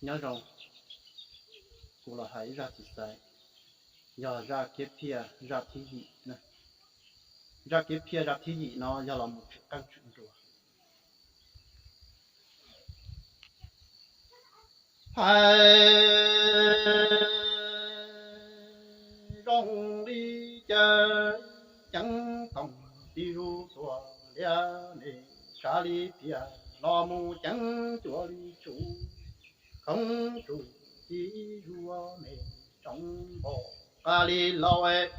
Nyob zoo, kuv los hais ib zaj tsis xaiv, yog zaj kiab phiaj zaj thib yim. Zaj kiab phiaj zaj thib yim no yog los mus tshwm qeej tshwm nruas. Hais zoo li cas ceev toom tib zuj tua liab ne, tsav li tiag los mus ceev cuag li tsuv, khoob tsuj ci zuag ne, tsoom npaum qab li laus,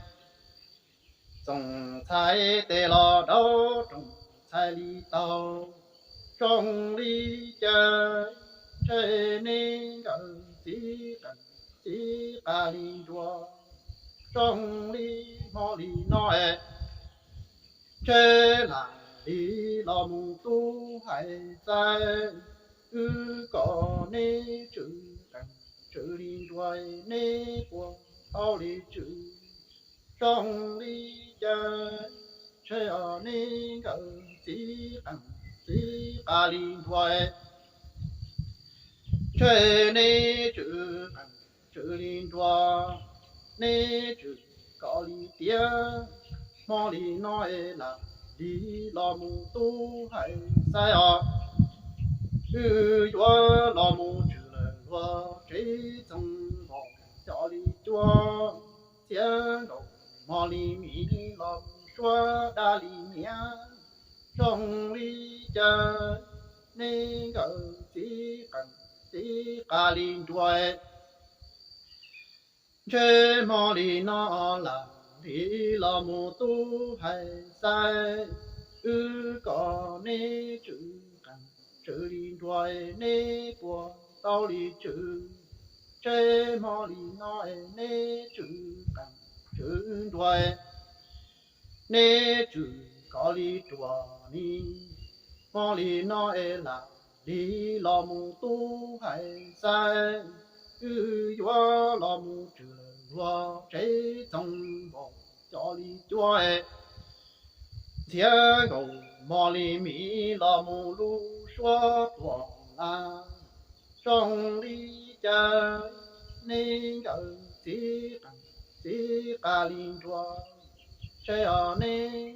tsoom ntxhais tes los daub tsoom ntxhais li tau. Zoo li cas ntshe ne nkawd txiv qeej txiv qab li nruas, zoo li hmo li no ntshe lam li los mus tub hais xaiv, wb kom neb tswv qeej tswv li nruas, neb puas tau li tswv? Zoo li cas ntshe ne nkawd txiv qeej txiv qab li nruas, ntshe neb tswv qeej tswv li nruas, neb tswv kom li tiag, hmo li no lam li los mus tub hais xaiv os. Wb yuav los mus tswv lawm luag tsev txoov npaum cov li cuab, txhiab nkaus hmo li mis los mus suab dab li niam. Zoo li cas ne nkawd txiv qeej txiv qab li nruas, ntshe hmo li no lam li los mus tub hais xaiv, wb kom neb tswv qeej tswv li nruas, neb puas tau li tswv? Ntshe hmo li no neb tswv qeej tswv nruas, neb tswv kom li ruam ni. Hmo li no lam li los mus tub hais xaiv, wb yuav los mus tswv lawm luag tsev txoov npaum cov li cuab, txhiab nkaus hmo li mis los mus lub suab pluas laj. Zoo li cas ne nkawd txiv qeej txiv qab li nruas, ntshe os neb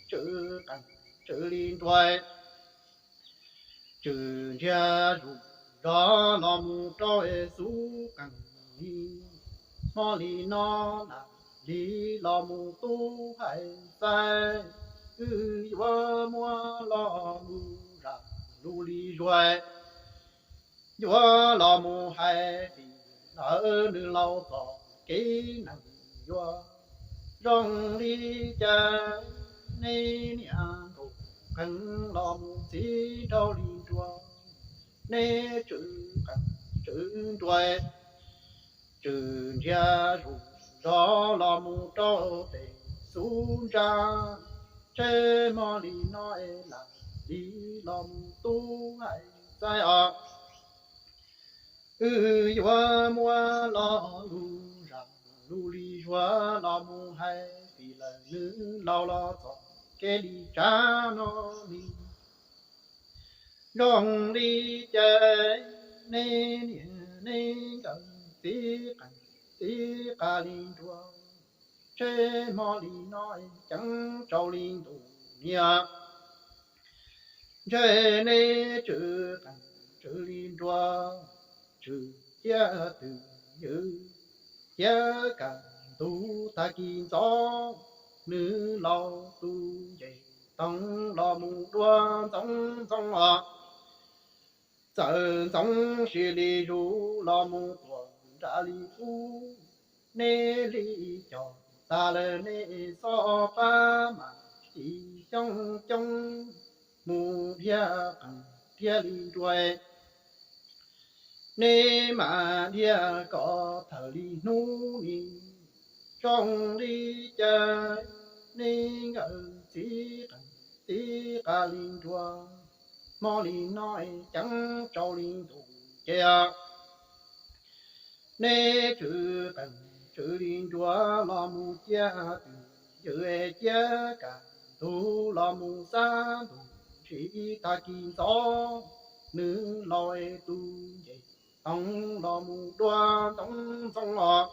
tswv qeej tswv li nruas, tswv ntsiag zuj zog los mus rau xub qeej li. Hmo li no lam li los mus tub hais xaiv, wb yuav muab lo lus zam lus li zuag, yuav los mus hais vim lawv nws laus txoj kev neeg yuav. Zoo li cas neb niam nkaus qeej los mus txiv nraug li nruas, neb tswv qeej tswv nruas, tswv ntsiag zuj zog los mus rau tej xub ntsa, ntshe hmo li no lam li los mus tub hais xaiv os. Wb yuav muab lo lus zam lus li zuag los mus hais vim lawv nws laus los txoj kev li tsav no li. Zoo li cas neb niam neb nkawd txiv qeej txiv qab li nruas, ntshe hmo li no ceev tsau li ntuj niam. Ntshe neb tswv qeej tswv li nruas, tswv cia twm ywm cia kaj ntug tag kis ntxov, nws laus tus nce toog los mus dua ntxoov ntxoo os. Txawm ntxoov si li zus los mus tuam nra li pub, neb li cog tag lawm neb xob pab mam ci xyoob coob mus dhia qeej dhia li nruas, neb mam dhia kom tawm li hnub ni. Zoo li cas neb nkawd txiv qeej txiv qab li nruas, hmo li no ceev tsau li ntuj ces neb tswv qeej tswv li nruas los mus cia twm ywm cia kaj ntug los mus xab ntug ntsis tag kis ntxov, nws laus tus nce toov los mus dua ntxoov ntxoo os.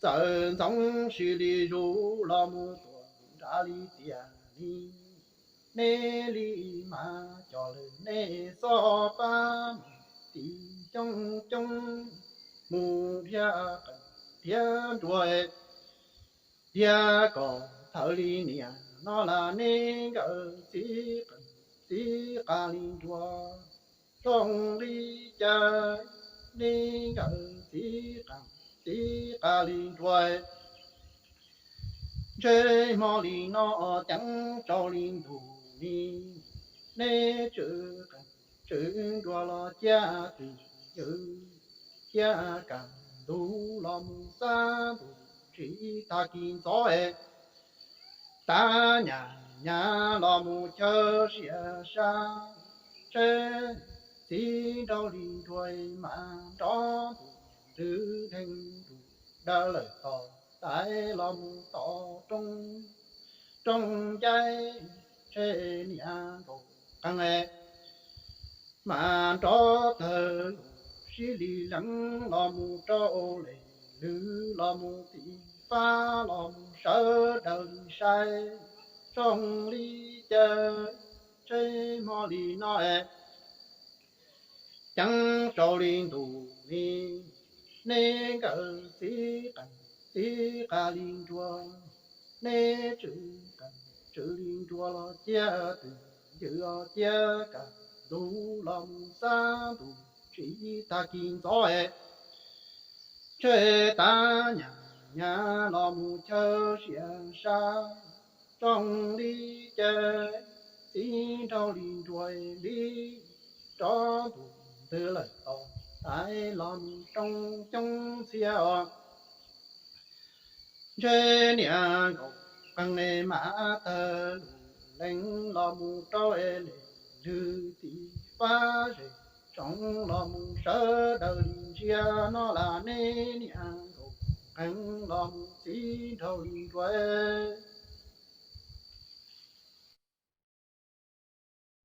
Txawm ntxoov sis li zus los mus tuam nrad li tiam li, neb li mas cov lawm neb xob pab mus tim coob coob mus dhia qees dhia nruas dhia kom thaum li niam no las neb nkawd txiv qees txiv qas li nruas. Zoo li cas neb nkawd txiv qees txiv qas li nruas, ntshe hmo li no ceeb rau li ntus li, neb tswv qees tswv nruas los ciaj twm ywm, ciaj kam ntug los mus xab ntus tsis tag kis ntxov es, tab nyam nyam los mus chaw sia sab, ntshe txiv nraug li nruas mas nrov ntus ntws dheev ntus dawb lawm tos tais los mus tos rooj rooj ncaib, ntshe niam nkaus qees mas nrov tawg lus sib li leev los mus rau les lwm los mus tim fab los mus sawv daws li saib. Zoo li cas ntshe hmo li no es ceeb rau li ntus li, neb nkawd txiv qees txiv qas li nruas, neb tswv qees tswv li nruas los ciaj twm ywm os ciaj kam ntug los mus xab ntus tsis tag kis ntxov es, ntshe tab nyam nyam los mus chaw sia sab. Zoo li cas txiv nraug li nruas li, nrov ntus ntws lawm tos tais los mus rooj coob txhia os, ntshe niam nkaus qees mas tawg lus leev los mus rau es les lwm tim fab zes tsoov los mus sawv daws li ntsia no las neb niam nkaus qees los mus txiv nraug li nruas